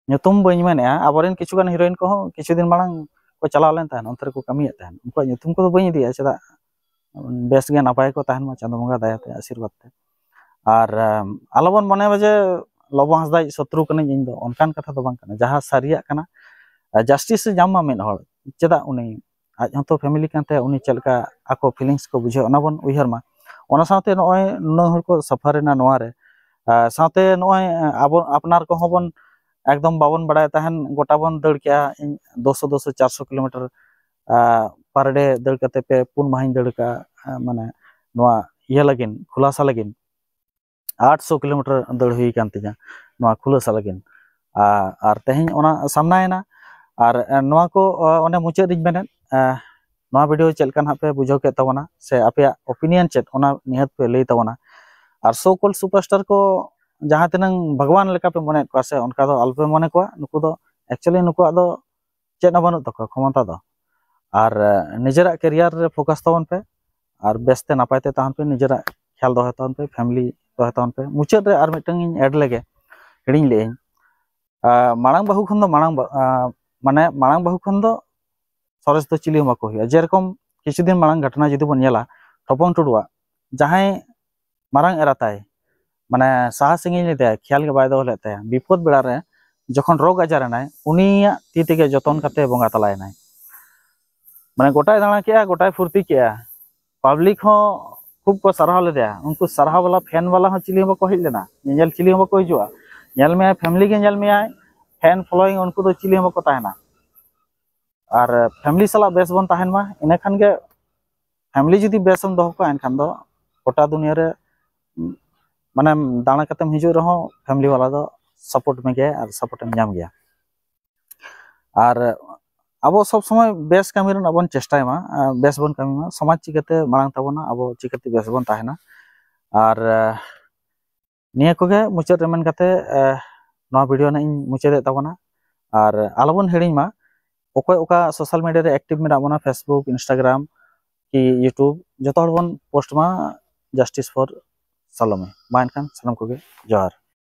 ᱧᱩᱛᱩᱢ ᱵᱟᱹᱧ ᱢᱮᱱᱮᱜᱼᱟ, ᱟᱵᱚᱨᱮᱱ ᱠᱤᱪᱷᱩᱜᱟᱱ ᱦᱤᱨᱳᱭᱤᱱ ᱠᱚᱦᱚᱸ ᱠᱤᱪᱷᱩ ᱫᱤᱱ ᱢᱟᱲᱟᱝ ᱠᱚ ᱪᱟᱞᱟᱣ ᱞᱮᱱ ᱛᱟᱦᱮᱸᱫ, ᱚᱱᱛᱮ ᱨᱮᱠᱚ ᱠᱟᱹᱢᱤᱭᱮᱫ ᱛᱟᱦᱮᱸᱫ᱾ ᱩᱱᱠᱩᱣᱟᱜ ᱧᱩᱛᱩᱢ ᱠᱚᱫᱚ ᱵᱟᱹᱧ ᱤᱫᱤᱭᱟ, ᱪᱮᱫᱟᱜ, ᱵᱮᱥ ᱜᱮ ᱱᱟᱯᱟᱭ ᱠᱚ ᱛᱟᱦᱮᱱ ᱢᱟ ᱪᱟᱸᱫᱳ ᱵᱚᱸᱜᱟ ᱫᱟᱭᱟᱛᱮ, ᱟᱥᱤᱨᱵᱟᱫᱽ ᱛᱮ᱾ ᱟᱨ, ᱟᱢ, ᱟᱞᱚᱵᱚᱱ ᱢᱚᱱᱮᱭᱟ ᱡᱮ ᱞᱚᱵᱚ ᱦᱟᱸᱥᱫᱟᱭᱤᱡ ᱥᱚᱛᱨᱩ ᱠᱟᱹᱱᱟᱹᱧ ᱤᱧ ᱫᱚ, ᱚᱱᱠᱟᱱ ᱠᱟᱛᱷᱟ ᱫᱚ ᱵᱟᱝ ᱠᱟᱱᱟ᱾ ᱡᱟᱦᱟᱸ ᱥᱟᱹᱨᱤᱭᱟᱜ ᱠᱟᱱᱟ, ᱡᱟᱥᱴᱤᱥ ᱮ ᱧᱟᱢ ᱢᱟ ᱢᱤᱫ ᱦᱚᱲ, ᱪᱮᱫᱟᱜ ᱩᱱᱤ ᱟᱡ ᱦᱚᱸᱛᱚ ᱯᱷᱮᱢᱤᱞᱤ ᱠᱟᱱ ᱛᱟᱭᱟ, ᱩᱱᱤ ᱪᱮᱫ ᱞᱮᱠᱟ ᱟᱠᱚ ᱯᱷᱤᱞᱤᱝᱥ ᱠᱚ ᱵᱩᱡᱷᱟᱹᱣᱟ, ᱚᱱᱟ ᱵᱚᱱ ᱩᱭᱦᱟᱹᱨ ᱢᱟ᱾ ᱚᱱᱟ ᱥᱟᱶᱛᱮ ᱱᱚᱜᱼᱚᱭ ᱱᱩᱱᱟᱹᱜ ᱦᱚᱲ ᱠᱚ ᱥᱟᱯᱷᱟᱨ ᱮᱱᱟ ᱱᱚᱣᱟ ᱨᱮ, ᱟᱨ ᱥᱟᱶᱛᱮ ᱱᱚᱜᱼᱚᱭ ᱟᱵᱚ ᱟᱯᱱᱟᱨ ᱠᱚᱦᱚᱸ ᱵᱚᱱ ᱮᱠᱫᱚᱢ ᱵᱟᱵᱚᱱ ᱵᱟᱲᱟᱭ ᱛᱟᱦᱮᱱ, ᱜᱚᱴᱟ ᱵᱚᱱ ᱫᱟᱹᱲ ᱠᱮᱜᱼᱟ᱾ ᱤᱧ ᱫᱩᱥᱚ, ᱫᱩᱥᱚ, ᱪᱟᱨᱥᱚ ᱠᱤᱞᱳᱢᱤᱴᱟᱨ ᱯᱟᱨ ᱰᱮ ᱫᱟᱹᱲ ᱠᱟᱛᱮ ᱯᱮ ᱯᱩᱱ ᱢᱟᱦᱟᱧ ᱫᱟᱹᱲ ᱠᱟᱜᱼᱟ, ᱢᱟᱱᱮ ᱱᱚᱣᱟ ᱤᱭᱟᱹ ᱞᱟᱹᱜᱤᱫ, ᱠᱷᱩᱞᱟᱥᱟ ᱞᱟᱹᱜᱤᱫ᱾ ᱟᱴᱥᱚ ᱠᱤᱞᱳᱢᱤᱴᱟᱨ ᱫᱟᱹᱲ ᱦᱩᱭ ᱠᱟᱱ ᱛᱤᱧᱟ ᱱᱚᱣᱟ ᱠᱷᱩᱞᱟᱹᱥᱟ ᱞᱟᱹᱜᱤᱫ᱾ ᱟᱨ, ᱟᱨ ᱛᱮᱦᱮᱧ ᱚᱱᱟ ᱥᱟᱢᱱᱟᱭᱮᱱᱟ᱾ ᱟᱨ, ᱮ, ᱱᱚᱣᱟ ᱠᱚ, ᱚ, ᱚᱱᱮ ᱢᱩᱪᱟᱹᱫ ᱨᱤᱧ ᱢᱮᱱᱮᱫ, ᱮ, ᱱᱚᱣᱟ ᱵᱷᱤᱰᱤᱭᱳ ᱪᱮᱫ ᱞᱮᱠᱟ ᱱᱟᱦᱟᱜ ᱯᱮ ᱵᱩᱡᱷᱟᱹᱣ ᱠᱮᱫ ᱛᱟᱵᱚᱱᱟ ᱥᱮ ᱟᱯᱮᱭᱟᱜ ᱚᱯᱤᱱᱤᱭᱚᱱ ᱪᱮᱫ, ᱚᱱᱟ ᱱᱤᱦᱟᱹᱛ ᱯᱮ ᱞᱟᱹᱭ ᱛᱟᱵᱚᱱᱟ᱾ ᱟᱨ ᱥᱳ ᱠᱚᱞ ᱥᱩᱯᱟᱨᱥᱴᱟᱨ ᱠᱚ ᱡᱟᱦᱟᱸ ᱛᱤᱱᱟᱹᱝ ᱵᱷᱟᱜᱽᱣᱟᱱ ᱞᱮᱠᱟ ᱯᱮ ᱢᱚᱱᱮᱭᱮᱫ ᱠᱚᱣᱟ ᱥᱮ, ᱚᱱᱠᱟ ᱫᱚ ᱟᱞᱚᱯᱮ ᱢᱚᱱᱮ ᱠᱚᱣᱟ᱾ ᱱᱩᱠᱩ ᱫᱚ actually ᱱᱩᱠᱩᱣᱟᱜ ᱫᱚ ᱪᱮᱫ ᱦᱚᱸ ᱵᱟᱹᱱᱩᱜ ᱛᱟᱠᱚᱣᱟ ᱠᱷᱚᱢᱚᱛᱟ ᱫᱚ᱾ ᱟᱨ ᱱᱤᱡᱮᱨᱟᱜ ᱠᱮᱨᱤᱭᱟᱨ ᱨᱮ ᱯᱷᱳᱠᱟᱥ ᱛᱟᱵᱚᱱ ᱯᱮ, ᱟᱨ ᱵᱮᱥᱛᱮ ᱱᱟᱯᱟᱭ ᱛᱮ ᱛᱟᱦᱮᱱ ᱯᱮ, ᱱᱤᱡᱮᱨᱟᱜ ᱠᱷᱮᱭᱟᱞ ᱫᱚᱦᱚᱭ ᱛᱟᱵᱚᱱ ᱯᱮ, ᱯᱷᱮᱢᱮᱞᱤ ᱫᱚᱦᱚᱭ ᱛᱟᱵᱚᱱ ᱯᱮ᱾ ᱢᱩᱪᱟᱹᱫ ᱨᱮ ᱟᱨ ᱢᱤᱫᱴᱟᱝ ᱤᱧ ᱮᱰ ᱞᱮᱜᱮ, ᱦᱤᱲᱤᱧ ᱞᱮᱜ ᱟᱹᱧ᱾ ᱢᱟᱲᱟᱝ ᱵᱟᱹᱦᱩ ᱠᱷᱚᱱ ᱫᱚ ᱢᱟᱲᱟᱝ ᱢᱟᱱᱮ ᱢᱟᱲᱟᱝ ᱵᱟᱹᱦᱩ ᱠᱷᱚᱱ ᱫᱚ ᱥᱚᱨᱮᱥ ᱫᱚ ᱪᱤᱞᱤ ᱦᱚᱸ ᱵᱟᱠᱚ ᱦᱩᱭᱩᱜᱼᱟ᱾ ᱡᱮᱨᱚᱠᱚᱢ ᱠᱤᱪᱷᱩ ᱫᱤᱱ ᱢᱟᱲᱟᱝ ᱜᱷᱚᱴᱚᱱᱟ ᱡᱩᱫᱤ ᱵᱚᱱ ᱧᱮᱞᱟ, ᱴᱷᱚᱯᱚᱝ ᱴᱩᱰᱩᱣᱟᱜ ᱡᱟᱦᱟᱸᱭ ᱢᱟᱨᱟᱝ ᱮᱨᱟ ᱛᱟᱭ ᱢᱟᱱᱮ ᱥᱟᱦᱟ ᱥᱟᱺᱜᱤᱧ ᱞᱮᱫᱮᱭᱟ, ᱠᱷᱮᱭᱟᱞ ᱜᱮ ᱵᱟᱭ ᱫᱚᱦᱚ ᱞᱮᱫ ᱛᱟᱭᱟ, ᱵᱤᱯᱚᱫ ᱵᱮᱲᱟ ᱨᱮ ᱡᱚᱠᱷᱚᱱ ᱨᱳᱜᱽ ᱟᱡᱟᱨ ᱮᱱᱟᱭ, ᱩᱱᱤᱭᱟᱜ ᱛᱤ ᱛᱮᱜᱮ ᱡᱚᱛᱚᱱ ᱠᱟᱛᱮ ᱵᱚᱸᱜᱟ ᱛᱟᱞᱟᱭᱮᱱᱟᱭ᱾ ᱢᱟᱱᱮ ᱜᱚᱴᱟᱭ ᱫᱟᱬᱟ ᱠᱮᱜᱼᱟ, ᱜᱚᱴᱟᱭ ᱯᱷᱩᱨᱛᱤ ᱠᱮᱜᱼᱟ, ᱯᱟᱵᱽᱞᱤᱠ ᱦᱚᱸ ᱠᱷᱩᱵ ᱠᱚ ᱥᱟᱨᱦᱟᱣ ᱞᱮᱫᱮᱭᱟ᱾ ᱩᱱᱠᱩ ᱥᱟᱨᱦᱟᱣ ᱵᱟᱞᱟ, ᱯᱷᱮᱱ ᱵᱟᱞᱟ ᱦᱚᱸ ᱪᱤᱞᱤ ᱦᱚᱸ ᱵᱟᱠᱚ ᱦᱮᱡ ᱞᱮᱱᱟ, ᱧᱮᱧᱮᱞ ᱪᱤᱞᱤ ᱦᱚᱸ ᱵᱟᱠᱚ ᱦᱤᱡᱩᱜᱼᱟ᱾ ᱧᱮᱞ ᱢᱮᱭᱟᱭ ᱯᱷᱮᱢᱮᱞᱤ ᱜᱮ ᱧᱮᱞ ᱢᱮᱭᱟᱭ, ᱯᱷᱮᱱ ᱯᱷᱚᱞᱳᱭᱤᱝ ᱩᱱᱠᱩ ᱫᱚ ᱪᱤᱞᱤ ᱦᱚᱸ ᱵᱟᱠᱚ ᱛᱟᱦᱮᱱᱟ᱾ ᱟᱨ ᱯᱷᱮᱢᱮᱞᱤ ᱥᱟᱞᱟᱜ ᱵᱮᱥ ᱵᱚᱱ ᱛᱟᱦᱮᱱ ᱢᱟ, ᱤᱱᱟᱹ ᱠᱷᱟᱱ ᱜᱮ ᱯᱷᱮᱢᱮᱞᱤ ᱡᱩᱫᱤ ᱵᱮᱥ ᱮᱢ ᱫᱚᱦᱚ ᱠᱚᱣᱟ, ᱮᱱᱠᱷᱟᱱ ᱫᱚ ᱜᱚᱴᱟ ᱫᱩᱱᱤᱭᱟᱹ ᱨᱮ ᱢᱟᱱᱮ ᱫᱟᱬᱟ ᱠᱟᱛᱮᱢ ᱦᱤᱡᱩᱜ ᱨᱮᱦᱚᱸ ᱯᱷᱮᱢᱮᱞᱤ ᱵᱟᱞᱟ ᱫᱚ ᱥᱟᱯᱳᱨᱴ ᱢᱮᱜᱮᱭᱟ ᱟᱨ ᱥᱟᱯᱳᱨᱴ ᱮᱢ ᱧᱟᱢ ᱜᱮᱭᱟ᱾ ᱟᱨ ᱟᱵᱚ ᱥᱚᱵ ᱥᱚᱢᱚᱭ ᱵᱮᱥ ᱠᱟᱹᱢᱤ ᱨᱮᱱᱟᱜ ᱵᱚᱱ ᱪᱮᱥᱴᱟᱭ ᱢᱟ, ᱟᱨ ᱵᱮᱥ ᱵᱚᱱ ᱠᱟᱹᱢᱤ ᱢᱟ, ᱥᱚᱢᱟᱡᱽ ᱪᱤᱠᱟᱹᱛᱮ ᱢᱟᱲᱟᱝ ᱛᱟᱵᱚᱱᱟ, ᱟᱵᱚ ᱪᱤᱠᱟᱹᱛᱮ ᱵᱮᱥ ᱵᱚᱱ ᱛᱟᱦᱮᱱᱟ᱾ ᱟᱨ ᱱᱤᱭᱟᱹ ᱠᱚᱜᱮ ᱢᱩᱪᱟᱹᱫ ᱨᱮ ᱢᱮᱱ ᱠᱟᱛᱮ ᱱᱚᱣᱟ ᱵᱷᱤᱰᱤᱭᱳ ᱱᱟᱜ ᱤᱧ ᱢᱩᱪᱟᱹᱫᱮᱫ ᱛᱟᱵᱚᱱᱟ᱾ ᱟᱨ ᱟᱞᱚᱵᱚᱱ ᱦᱤᱲᱤᱧ ᱢᱟ, ᱚᱠᱚᱭ ᱚᱠᱟ ᱥᱳᱥᱟᱞ ᱢᱤᱰᱤᱭᱟ ᱨᱮ ᱮᱠᱴᱤᱵᱷ ᱢᱮᱱᱟᱜ ᱵᱚᱱᱟ, ᱯᱷᱮᱥᱵᱩᱠ, ᱤᱱᱥᱴᱟᱜᱨᱟᱢ ᱠᱤ ᱭᱩᱴᱩᱵᱽ, ᱡᱚᱛᱚ ᱦᱚᱲ ᱵᱚᱱ ᱯᱳᱥᱴ ᱢᱟ Justice for Salome᱾ ᱢᱟ ᱮᱱᱠᱷᱟᱱ ᱥᱟᱱᱟᱢ ᱠᱚᱜᱮ ᱡᱚᱦᱟᱨ᱾